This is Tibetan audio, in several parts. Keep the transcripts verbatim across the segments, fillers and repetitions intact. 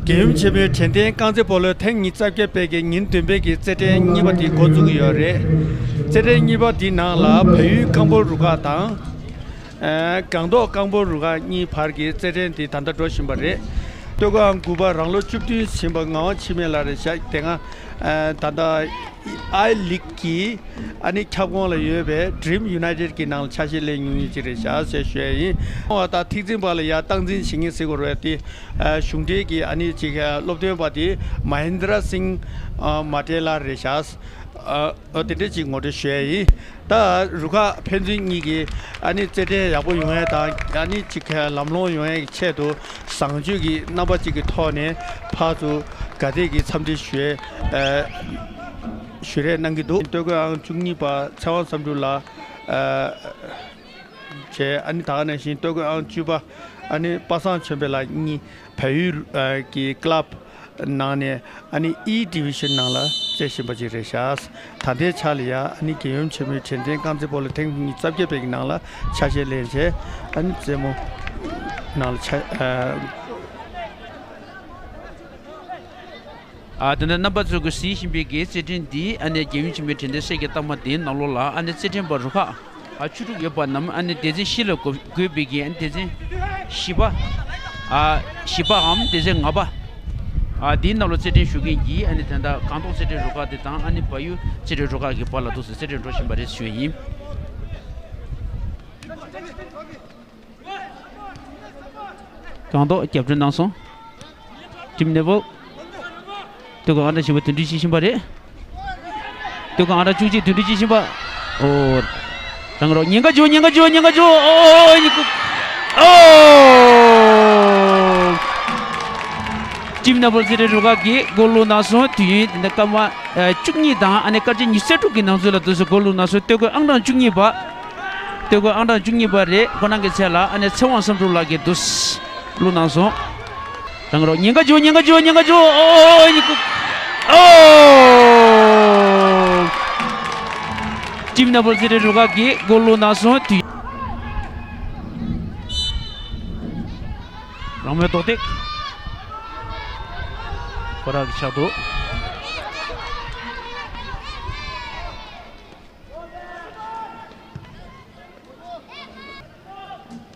རྒྱལ་ཡུམ་ཆེན་མོའི་དྲན་རྟེན་རྐང་རྩེད་སྤོ་ལོ་ཐེངས་ཉི་ཤུ་རྩ་བརྒྱད་པའི་གི་ཉིན་བདུན་པའི་གི་རྩེད་འགྲན་གཉིས་པ་དེ་འགོ་འཛུགས་ཀྱི་ཡོད་རེད། རྩེད་འགྲན་གཉིས་པ་དེའི་ནང་ལ་བལ་ཡུལ་རྐང་སྤོལ་རུ་ཁག་དང་། ཨ། སྒང་ཏོག་རྐང་སྤོལ་རུ་ཁག་གཉིས་བར་གྱི་རྩེད་འགྲན་དེ་ད་ལྟ་འགྲོ་བཞིན་པ་རེད། སྟོད་གོས་ཨང་དགུ་པ་རང་ལོ་བཅུ་བདུན་ཕྱིན་པ་ངག་དབང་འཆི་མེད་ལགས་རེད་ཤག་དེ་སྔ་ཨ་ད་ལྟ་ཨའི་ལིག་གི་ཨ་ནི་ཁྱབ་ཁོངས་ལ་ཡོད་པའི་Dream United་གི་ནང་ལ་ཆ་ཤས་ལེན་མྱོང་མཁན་ཅིག་རེད་ཤག་ཟེར་ཞུ་ཡ་ཡིན། ཨ་ད་ཐེག་ཆེན་པ་ལ་ཡ་སྟངས་འཛིན་བྱེད་མཁན་ཟེར་དགོས་རེད་དེ། ཨ། གཞུང་འབྲེལ་གྱི་ཨ་ནི་ཅིག་ཨ་སློབ་སྟོན་པ་དེ་Mahendra Singh ཨ་Matela་རེད་ཤག་ཨ། ཨ། དེ་འདྲ་ཅིག་ངོ་སྤྲོད་ཞུ་ཡ་ཡིན། ད་རུ་ཁག་ཕན་ཚུན་གཉིས་ཀྱི་ཨ་ནི་རྩེད་འགྲན་ཡག་པོ་ཡོང་ཡ་དང་ཨ་ནི་ཅིག་ལམ་ལྷོང་ཡོང་ཡ་གི་ཆེད་དུ་བཟང་སྤྱོད་ཀྱི་རྣམ་པ་ཅིག་གི་ཐོག་ནས་ཕར་ཚུར་དགའ་དད་ཀྱི་འཚམས་འདྲི་ཞུ་ཡ་ཨ་ཞུ་རེས་གནང་གི་འདུག་སྟོད་གོས་ཨང་བཅུ་གཉིས་པ་ཚེ་དབང་བསམ་འགྲུབ་ལགས་ཨ་བྱས། ཨ་ནི་ད་ག་ནང་བཞིན་སྟོད་གོས་ཨང་བཅུ་པ་ཨ་ནི་པ་སངས་ཆོས་འཕེལ་ལགས་གཉིས་བལ་ཡུལ་ཨ་གྱི་ཀི་ལབ་ནང་ནས་ཨ་ནི་E division་ནང་ལ་རྩེ་བཞིན་པ་ཅིག་རེད་ཤག་ད་ལྟའི་ཆ་ལ་ཡ་ཨ་ནི་རྒྱལ་ཡུམ་ཆེན་མོའི་དྲན་རྟེན་རྐང་རྩེད་སྤོ་ལོ་ཐེངས་ཉི་ཤུ་རྩ་བརྒྱད་པའི་ནང་ལ་ཆ་ཤས་ལེན་བྱས། ཨ་ནི་རྩེད་མོ་ནང་ལ་ཆ་ཨ། ཨ། དེ་ནས་རྣམ་པ་ཚོ་གིས་གཟིགས་བཞིན་པའི་གི་རྩེད་འགྲན་འདི་ཨ་ནི་རྒྱལ་ཡུམ་ཆེན་མོའི་དྲན་རྟེན་གསེར་གྱི་རྟགས་མ་འདིའི་ནང་ལོགས་ལ་ཨ་ནི་རྩེད་འགྲན་པ་རུ་ཁག་ཨ་བཅུ་དྲུག་ཡོད་པ་རྣམས་ཨ་ནི་སྡེ་ཚན་བཞི་ལ་བགོས་བགོས་པའི་གི་ཨ་ནི་སྡེ་ཚན་བཞི་པ། ཨ། བཞི་པའམ་སྡེ་ཚན་ལྔ་པ། ཨ། འདིའི་ནང་ལོགས་རྩེད་འགྲན་ཞུ་མཁན་གྱི་ཨ་ནི་ད་ལྟ་སྒང་ཏོག་རྩེད་འགྲན་རུ་ཁག་དེ་དང་ཨ་ནི་བལ་ཡུལ་རྩེད་འགྲན་རུ་ཁག་གི་བར་ལ་འདུག་སེ་རྩེད་འགྲན་འགྲོ་བཞིན་པ་རེད་ཞུ་ཡ་ཡིན། སྒང་ཏོག་རྒྱབ་སྐྱོར་གནང་སོང་། Team Nepal། སྟོད་གོས་ཨང་གྲངས་བཞི་པ་འདུམ་འགྲིག་བྱེད་བཞིན་པ་རེད། སྟོད་གོས་ཨང་གྲངས་བཅུ་གཅིག་འདུམ་འགྲིག་བྱེད་བཞིན་པ། ཨོ། རང་རོགས་ཉེན་ཁ་བྱུང་ཉེན་ཁ་བྱུང་ཉེན་ཁ་བྱུང་། ཨོ་ཨོ་ཉེན་ཁ། ཨོ། Team Nepal་རྩེད་འགྲན་རུ་ཁག་གིས་གོལ་བླུགས་གནང་སོང་། དུས་ཡུན་དེ་འདྲ་སྐར་མ་བཅུ་གཉིས་དང་ཨ་ནི་སྐར་ཆ་ཉི་ཤུ་རྩ་དྲུག་གི་ནང་ཚུད་ལ་འདུག་སེ་གོལ་བླུགས་གནང་སོང་། སྟོད་གོས་ཨང་གྲངས་བཅུ་གཉིས་པ། སྟོད་གོས་ཨང་གྲངས་བཅུ་གཉིས་པ་རེད། ཁོ་རང་གི་ཆ་ལ་ཨ་ནི་ཚེ་དབང་བསམ་གྲུབ་ལགས་ཀྱིས་འདུག་སེ་བླུགས་གནང་སོང་། རང་རོགས་ཉེན་ཁ་བྱུང་ཉེན་ཁ་བྱུང་ཉེན་ཁ་བྱུང་། ཨོ་ཨོ་ཨོ་ཉེན་ཁ། ཨོ། Team Nepal་རྩེད་འགྲན་རུ་ཁག་གིས་གོལ་བླུགས་གནང་སོང་། དུས། རང་མོས་རྡོག་རྡེག་ཁོ་རང་གི་ཕྱག་ཏུ།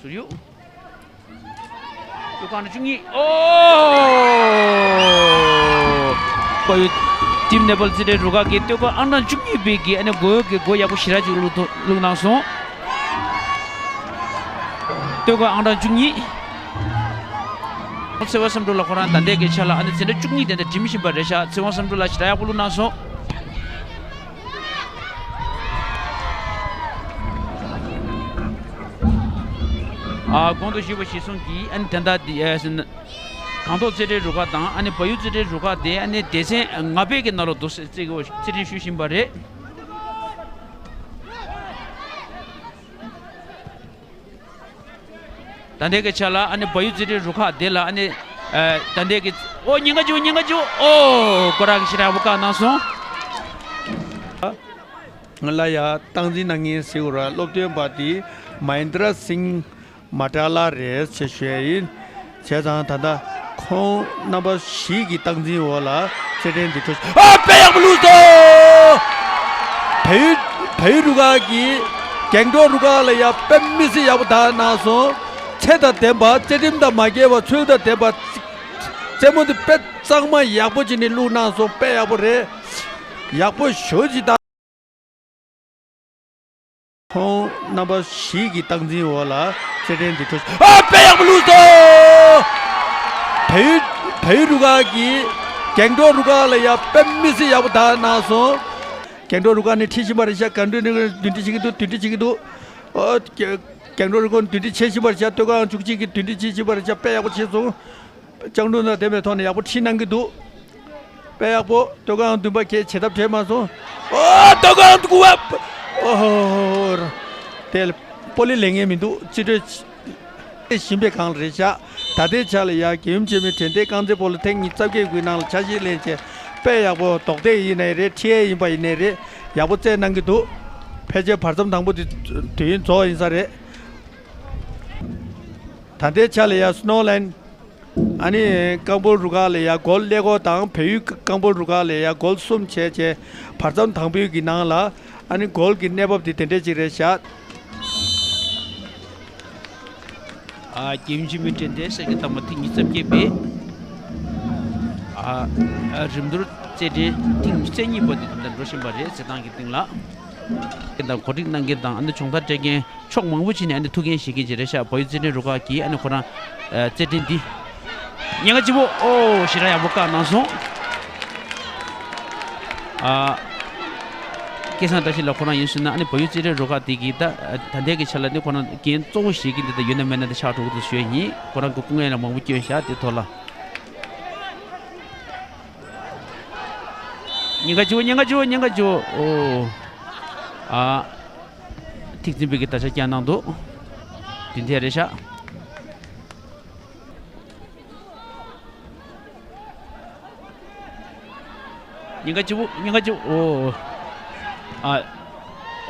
ཟུར་གཡུག་སྟོད་གོས་ཨང་གྲངས་བཅུ་གཉིས། ཨོ། བལ་ཡུལ་Team Nepal་རྩེད་འགྲན་རུ་ཁག་གིས་སྟོད་གོས་ཨང་གྲངས་བཅུ་གཉིས་པའི་གི་ཨ་ནི་གོལ་གྱི་གོལ་ཡག་པོ་ཞེ་དྲག་ཅིག་བླུགས་ཐུབ་བླུགས་གནང་སོང་། སྟོད་གོས་ཨང་གྲངས་བཅུ་གཉིས། ཚེ་དབང་བསམ་གྲུབ་ལགས་ཁོ་རང་ད་ལྟའི་གི་ཆ་ལ་ཨ་ནི་འཛིན་གྲྭ་བཅུ་གཉིས་དེ་འདྲ་འགྲིམ་བཞིན་པ་རེད་ཤག་ཚེ་དབང་བསམ་གྲུབ་ལགས་ཞེ་དྲག་ཡག་པོ་བླུགས་གནང་སོང་། ཨ། གོང་དུ་ཞུས་པ་གཞིར་བཟུང་གིས་ཨ་ནི་དེ་འདྲ་འདི་ཨ་སྒང་ཏོག་རྩེད་འགྲན་རུ་ཁག་དང་ཨ་ནི་བལ་ཡུལ་རྩེད་འགྲན་རུ་ཁག་དེ་ཨ་ནི་སྡེ་ཚན་ལྔ་པའི་གི་ནང་ལ་འདུག་སེ་རྩེད་རྩེད་འགྲན་ཞུ་བཞིན་པ་རེད། ད་ལྟའི་གི་ཆ་ལ་ཨ་ནི་བལ་ཡུལ་རྩེད་འགྲན་རུ་ཁག་དེ་ལ་ཨ་ནི་ཨ་ད་ལྟའི་གི་ཨོ་ཉེན་ཁ་བྱུང་ཉེན་ཁ་བྱུང་། ཨོ་ཁོ་རང་གི་ཞེ་དྲག་པོ་བཀག་གནང་སོང་། ང་ལ་ཡ་སྟངས་འཛིན་གནང་མཁན་ཟེར་བ་སློབ་སྟོན་པ་དེ་Mahendra Singh Matala་རེད་ཅེས་ཞུ་ཡ་ཡིན། བྱས་ཙང་ད་ལྟ་ཁོང་རྣམ་པ་བཞི་གི་སྟངས་འཛིན་འོག་ལ་རྩེད་འགྲན་འདི་འགྲོ། ཨ་དཔེ་ཡག་པོ་བླུགས་སོང་། བལ་ཡུལ་བལ་ཡུལ་རུ་ཁག་གིས་སྒང་ཏོག་རུ་ཁག་ལ་ཡ་དཔེ་མི་སྲིད་ཡག་པོ་བདའ་གནང་སོང་། ཚེ་དང་ལྡན་པ་རྩེ་ཁྲིམས་དང་མ་འགལ་བ་ཚུལ་དང་ལྡན་པ། རྩེད་མོ་འདི་དཔེ་གཙང་མ་ཡག་པོ་ཅིག་ནས་བླུགས་གནང་སོང་། དཔེ་ཡག་པོ་རེད། ཡག་པོ་ཞེ་ཅིག་བཏང་། ཁོང་རྣམ་པ་བཞི་གི་སྟངས་འཛིན་འོག་ལ་རྩེད་འགྲན་འདི་འགྲོ། ཨ་དཔེ་ཡག་པོ་བླུགས་སོང་། བལ་ཡུལ་བལ་ཡུལ་རུ་ཁག་གིས་སྒང་ཏོག་རུ་ཁག་ལ་ཡ་དཔེ་མི་སྲིད་ཡག་པོ་བདའ་གནང་སོང་། སྒང་ཏོག་རུ་ཁག་ནས་ཁྲིད་བཞིན་པ་རེད་ཤག་སྒང་ཏོག་ནས་འདུམ་འགྲིག་བྱེད་ཀྱི་འདུག་འདུམ་འགྲིག་བྱེད་ཀྱི་འདུག་ཨོ། སྒང་ཏོག་རུ་ཁག་འདུམ་འགྲིག་བྱེད་བཞིན་པ་རེད་ཤག་སྟོད་གོས་ཨང་བཅུ་གཅིག་གིས་འདུམ་འགྲིག་བྱེད་བཞིན་པ་རེད་ཤག་དཔེ་ཡག་པོ་བྱས་སོང་། སྤྱང་གྲུང་དང་ལྡན་པའི་ཐོག་ནས་ཡག་པོ་ཁྲིད་གནང་གི་འདུག་དཔེ་ཡག་པོ། སྟོད་གོས་ཨང་བདུན་པ་ཁྱེད་བྱེད་ཐབས་བྲལ་མ་སོང་། ཨོ་སྟོད་གོས་ཨང་དགུ་པ། ཨོ་དེ་སྤོ་ལོ་ལེན་མཁན་མི་འདུག་རྩིས་སྤྲོད་བཞིན་པའི་སྒང་ལ་རེད་ཤག་ད་ལྟའི་ཆ་ལ་ཡ་རྒྱལ་ཡུམ་ཆེན་མོའི་དྲན་རྟེན་རྐང་རྩེད་སྤོ་ལོ་ཐེངས་ཉི་ཤུ་རྩ་བརྒྱད་ཀྱི་ནང་ལ་ཆ་ཤས་ལེན་བྱས་དཔེ་ཡག་པོ་རྡོག་རྡེག་ཡིན་ནའི་རེད། ཁྲིད་ཡས་ཡིན་པ་ཡིན་ནའི་རེད། ཡག་པོ་རྩེད་གནང་གི་འདུག་ཕལ་ཆེར་བར་མཚམས་དང་པོ་དེ་དུས་ཡུན་རྫོགས་ཡིན་ས་རེད། ད་ལྟའི་ཆ་ལ་ཡ་སྣོ་ལན། ཨ་ནི་རྐང་སྤོལ་རུ་ཁག་ལ་ཡ་གོལ་ཀླད་ཀོར་དང་བལ་ཡུལ་རྐང་སྤོལ་རུ་ཁག་ལ་ཡ་གོལ་གསུམ་བྱས་བྱས་བར་མཚམས་དང་པོའི་གི་ནང་ལ་ཨ་ནི་གོལ་གྱི་གནས་བབ་དེ་དེ་འདྲས་ཅིག་རེད་བཞག་ཨ། རྒྱལ་ཡུམ་ཆེན་མོའི་དྲན་རྟེན་གསེར་གྱི་རྟགས་མ་ཐེངས་ཉི་ཤུ་རྩ་བརྒྱད་པའི་ཨ། ཨ། རིམ་གྲོ་རྩེད་འགྲན་ཐེངས་ཉི་ཤུ་རྩ་གཉིས་པ་དེ་དེ་འདྲ་འགྲོ་བཞིན་པ་རེད། རྩེད་ཐང་གི་སྟེང་ལ། དང་གོ་སྒྲིག་གནང་མཁན་དང་ཨ་ནི་སྦྱོང་བརྡར་སྤྲད་མཁན་ཕྱོགས་མང་པོ་ཅིག་ནས་ཨ་ནི་ཐུགས་འགན་བཞེས་མཁན་ཅིག་རེད་ཤག་བལ་ཡུལ་རྩེད་འགྲན་རུ་ཁག་གིས་ཨ་ནི་ཁོ་རང་ཨ། རྩེད་འགྲན་འདི་ཉེན་ཁ་ཆེ་པོ། ཨོ། ཞེ་དྲག་ཡག་པོ་བཀག་གནང་སོང་། ཨ། སྐལ་བཟང་བཀྲ་ཤིས་ལགས་ཁོ་རང་ཡིན་ཟེར་ན་ཨ་ནི་བལ་ཡུལ་རྩེད་འགྲན་རུ་ཁག་འདི་གི་ད་ད་ལྟའི་གི་ཆ་ལ་ནི་ཁོ་རང་འགན་གཙོ་བོ་བཞེས་མཁན་འདི་ད་ཡོད་ན་མེད་ན་ད་ཆགས་འགྲོ་གི་འདུག་ཞུ་ཡ་ཡིན། ཁོ་རང་གི་སྐུ་ངལ་ལ་མང་པོ་བསྐྱོན་ཤག་དེ་ཐོག་ལ། ཉེན་ཁ་ཆེ་བོ། ཉེན་ཁ་ཆེ་བོ། ཉེན་ཁ་ཆེ་བོ། ཨོ། ཨ། ཐིག་འཛིན་པའི་གི་ད་ཆ་བསྐྱངས་གནང་འདུག་དེ་འདྲ་རེད་ཤག་ཉེན་ཁ་ཆེ་བོ། ཉེན་ཁ་ཆེ་བོ། ཨོ། ཨ།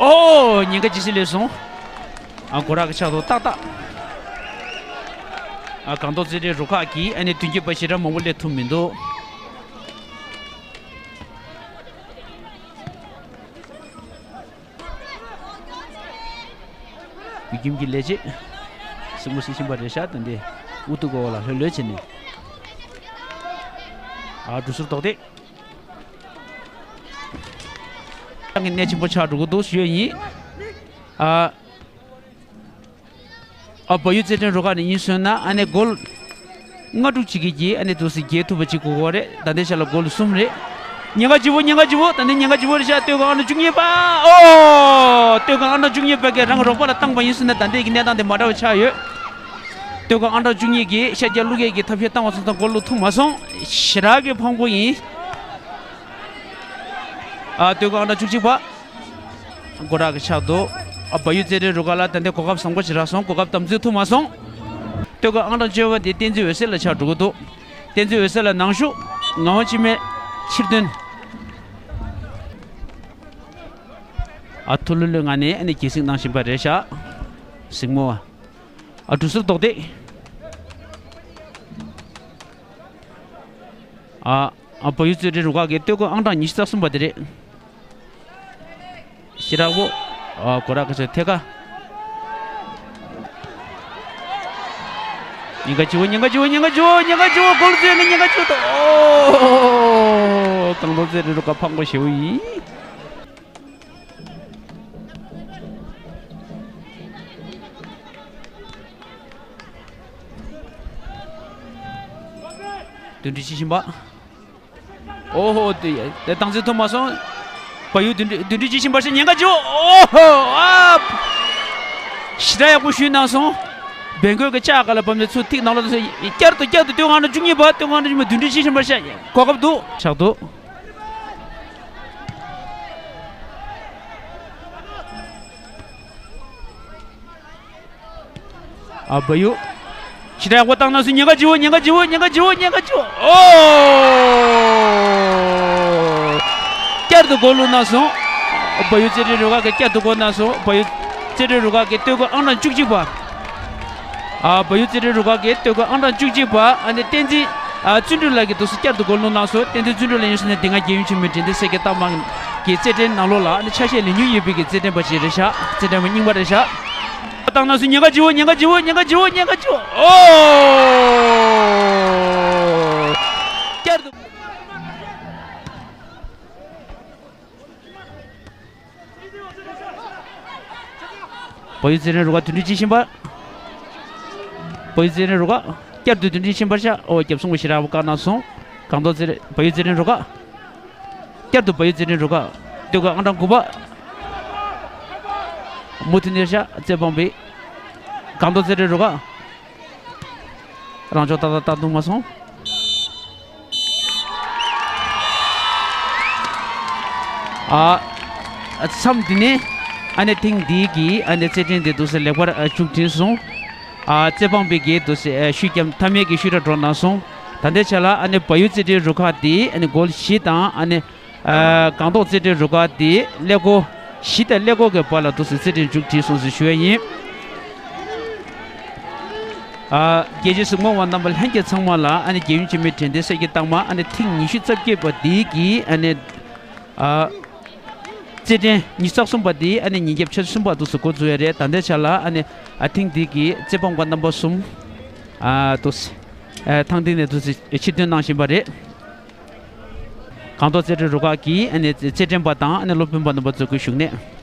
ཨོ། ཉེན་ཁ་ཇི་སྲིད་སླེབས་སོང་། ཨ། སྒོ་ར་གི་ཕྱག་ཏུ་ཏག་ཏག་ཨ། སྒང་ཏོག་རྩེད་འགྲན་རུ་ཁག་གིས་ཨ་ནི་མདུན་སྐྱོད་པ་ཞེ་དྲག་མང་པོ་སླེབས་ཐུབ་མི་འདུག་བོད་ཁྱིམ་གྱི་ལས་བྱེད། སྲིང་མོ་སྲིད་བཞིན་པ་རེད་ཤག་དེ་འདི་འུ་ཐུག་གོ་ལ་ལྷོད་ལྷོད་བྱས་ནས། ཨ། གྲུ་ཟུར་རྡོག་རྡེག་གནད་ཆེན་པོ་ཆགས་འགྲོ་གི་འདུག་ཞུ་ཡ་ཡིན། ཨ། ཨ། བལ་ཡུལ་རྩེད་འགྲན་རུ་ཁག་ནས་ཡིན་ཟེར་ན་ཨ་ནི་གོལ་ལྔ་དྲུག་ཅིག་གིས་ཀྱིས་ཨ་ནི་འདུག་སེ་རྒྱལ་ཐུབ་པ་ཅིག་དགོས་ཀྱི་རེད། ད་ལྟའི་ཆ་ལ་གོལ་གསུམ་རེད། ཉེན་ཁ་ཆེ་བོ། ཉེན་ཁ་ཆེ་བོ། ད་ནི་ཉེན་ཁ་ཆེ་བོ་རེད་ཤག་སྟོད་ཁ་ཨང་གྲངས་བཅུ་གཉིས་པ། ཨོ། སྟོད་ཁ་ཨང་གྲངས་བཅུ་གཉིས་པ་གིས་རང་རོགས་པ་ལ་བཏང་པ་ཡིན་ཟེར་ན་ད་ལྟའི་གི་གནས་སྟངས་དེ་མ་འདྲ་བ་ཆགས་ཡོད། སྟོད་ཁ་ཨང་གྲངས་བཅུ་གཉིས་ཀྱིས་ཤར་རྒྱག་གློག་ཀླད་ཀྱིས་ཐབས་ཤེས་བཏང་བ་སོང་ཙང་གོལ་བླུག་ཐུབ་མ་སོང་། ཞེ་དྲག་གི་ཕངས་པོ་ཡིན། ཨ། སྟོད་ཁ་ཨང་གྲངས་བཅུ་གཅིག་པ། སྒོ་ར་གི་ཕྱག་ཏུ། ཨ། བལ་ཡུལ་རྩེད་འགྲན་རུ་ཁག་ལ་ད་ལྟའི་གོ་སྐབས་བཟང་པོ་ཞིག་རག་སོང་། གོ་སྐབས་དམ་འཛིན་ཐུབ་མ་སོང་། སྟོད་ཁ་ཨང་གྲངས་བཅོ་ལྔ་པ་དེ་བསྟན་འཛིན་འོད་ཟེར་ལ་ཆགས་འགྲོ་གི་འདུག་བསྟན་འཛིན་འོད་ཟེར་ལ་ནང་ཞུགས་ངག་དབང་འཆི་མེད་ཕྱིར་ཐོན། ཨ། ཐུགས་ལྷོད་ལྷོད་ངང་ནས་ཨ་ནི་རྒྱལ་སྲིད་གནང་བཞིན་པ་རེད་ཤག་སྲིང་མོ། ཨ། གྲུ་ཟུར་རྡོག་རྡེག་ཨ། ཨ། བལ་ཡུལ་རྩེད་འགྲན་རུ་ཁག་གི་སྟོད་གོས་ཨང་གྲངས་ཉི་ཤུ་རྩ་གསུམ་པ་དེ་རེད། ཞེ་དྲག་པོ། ཨ། སྒོ་ར་གི་ཕྱག་ཐད་ཀ་ཉེན་ཁ་ཆེ་བོ། ཉེན་ཁ་ཆེ་བོ། ཉེན་ཁ་ཆེ་བོ། ཉེན་ཁ་ཆེ་བོ། གོལ་རྩོད་ནི་ཉེན་ཁ་ཆེ་བོ། ཨོ། སྒང་ཏོག་རྩེད་འགྲན་རུ་ཁག་ཕངས་པོ་ཞེ་བོ་ཡིན། འདུན་འགྲིག་བྱེད་བཞིན་པ། ཨོ་ཧོ། དེ་དེ་སྟངས་འཛིན་ཐུབ་མ་སོང་། བལ་ཡུལ་འདུན་འདུན་འགྲིག་བྱེད་བཞིན་པ་ཞིག་ཉེན་ཁ་བྱུང་། ཨོ་ཧོ། ཨ། ཞེ་དྲག་ཡག་པོ་ཞུས་གནང་སོང་། བེན་གོས་ཀྱི་ལྕགས་ཀ་ལ་བབས་ནས་ཚུར་ཐིག་ནང་ལོགས་སུ་བསྐྱར་དུ་བསྐྱར་དུ་སྟོད་ཁ་ཨང་གྲངས་བཅུ་གཉིས་པ། སྟོད་ཁ་ཨང་གྲངས་བཅུ་གཉིས་པ་འདུན་འགྲིག་བྱེད་བཞིན་པ་ཞིག་གོ་སྐབས་འདུག་ཆགས་འདུག་ཨ། བལ་ཡུལ། ཞེ་དྲག་ཡག་པོ་བཏང་གནང་སོང་། ཉེན་ཁ་བྱེད་པོ། ཉེན་ཁ་བྱེད་པོ། ཉེན་ཁ་བྱེད་པོ། ཉེན་ཁ་བྱེད་པོ། ཨོ། བསྐྱར་དུ་གོལ་བླུགས་གནང་སོང་། བལ་ཡུལ་རྩེད་འགྲན་རུ་ཁག་གིས་བསྐྱར་དུ་གོལ་གནང་སོང་། བལ་ཡུལ་རྩེད་འགྲན་རུ་ཁག་གི་སྟོད་གོས་ཨང་གྲངས་བཅུ་གཅིག་པ། ཨ། བལ་ཡུལ་རྩེད་འགྲན་རུ་ཁག་གི་སྟོད་གོས་ཨང་གྲངས་བཅུ་གཅིག་པ་ཨ་ནི་བསྟན་འཛིན། ཨ། བརྩོན་འགྲུས་ལགས་ཀྱིས་འདུག་སེ་བསྐྱར་དུ་གོལ་བླུགས་གནང་སོང་། བསྟན་འཛིན་བརྩོན་འགྲུས་ལགས་ཡིན་ཟེར་ན་འདི་སྔ་རྒྱལ་ཡུམ་ཆེན་མོའི་དྲན་རྟེན་གསེར་གྱི་རྟགས་མ་གི་རྩེད་འགྲན་ནང་ལོགས་ལ་ཨ་ནི་ཆ་ཤས་ལེན་མྱོང་ཡོད་པའི་གི་རྩེད་འགྲན་པ་ཞིག་རེད་ཤག་རྩེད་འགྲན་པ་རྙིང་པ་རེད་ཤག་བཏང་གནང་སོང་། ཉེན་ཁ་བྱེད་པོ། ཉེན་ཁ་བྱེད་པོ། ཉེན་ཁ་བྱེད་པོ། ཉེན་ཁ་བྱེད་པོ། ཨོ། བསྐྱར་དུ། བལ་ཡུལ་རྩེད་འགྲན་རུ་ཁག་འདུན་འགྲིག་བྱེད་བཞིན་པ། བལ་ཡུལ་རྩེད་འགྲན་རུ་ཁག་བསྐྱར་དུ་འདུན་འགྲིག་བྱེད་བཞིན་པ་ཤག་ཨོ། རྒྱབ་སྲུང་བ་ཞེ་དྲག་པོ་བཀག་གནང་སོང་། སྒང་ཏོག་རྩེད་བལ་ཡུལ་རྩེད་འགྲན་རུ་ཁག་བསྐྱར་དུ་བལ་ཡུལ་རྩེད་འགྲན་རུ་ཁག་སྟོད་གོས་ཨང་གྲངས་དགུ་པ། མུ་མཐུད་ནས་ཤག་རྩེད་འབངས་པའི། སྒང་ཏོག་རྩེད་འགྲན་རུ་ཁག་རང་ཕྱོགས་ཏག་ཏག་ཏག་ཐུབ་མ་སོང་། ཨ། མཚམས་འདི་ནས་ཨ་ནི་ཐེངས་འདིའི་གི་ཨ་ནི་རྩེད་འགྲན་འདི་འདུག་སེ་ལེགས་པར་ཨ་མཇུག་སྒྲིལ་སོང་། ཨ། རྩེད་འབངས་པའི་གི་འདུག་སེ་ཨ་ཤུལ་རྒྱབ་མཐའ་མའི་གི་ཤུལ་ར་འགྲོ་གནང་སོང་། ད་ལྟའི་ཆ་ལ་ཨ་ནི་བལ་ཡུལ་རྩེད་འགྲན་རུ་ཁག་འདི་ཨ་ནི་གོལ་བཞི་དང་ཨ་ནི། ཨ། སྒང་ཏོག་རྩེད་འགྲན་རུ་ཁག་འདི་ཀླད་ཀོར་བཞི་དང་ཀླད་ཀོར་གྱི་བར་ལ་འདུག་སེ་རྩེད་འགྲན་མཇུག་སྒྲིལ་སོང་ཟེར་ཞུ་ཡ་ཡིན། ཨ་རྒྱལ་གཅེས་གཟིགས་མོ་བ་རྣམ་པ་ལྷན་རྒྱས་ཚང་མ་ལ་ཨ་ནི་རྒྱལ་ཡུམ་ཆེན་མོའི་དྲན་རྟེན་གསེར་གྱི་རྟགས་མ་ཨ་ནི་ཐེངས་ཉི་ཤུ་རྩ་བརྒྱད་པ་འདི་གི་ཨ་ནི་ཨ་རྩེད་འགྲན་ཉི་ཤུ་རྩ་གསུམ་པ་འདི་ཨ་ནི་ཉིན་རྒྱབ་ཆུ་ཚོད་གསུམ་པ་འདུག་སེ་འགོ་འཛུགས་ཡ་རེད། ད་ལྟའི་ཆ་ལ་ཨ་ནི་ཨ་ཐེངས་འདི་གི་རྩེད་འབུམ་པ་རྣམ་པ་གསུམ་ཨ་འདུག་སེ་ཨ་ཐེངས་འདི་ནས་འདུག་སེ་ཕྱིར་ཐོན་གནང་བཞིན་པ་རེད། སྒང་ཏོག་རྩེད་འགྲན་རུ་ཁག་གི་ཨ་ནི་རྩེད་འགྲན་པ་དང་ཨ་ནི་སློབ་དཔོན་པ་རྣམ་པ་ཚོ་གི་བཞུགས་གནས།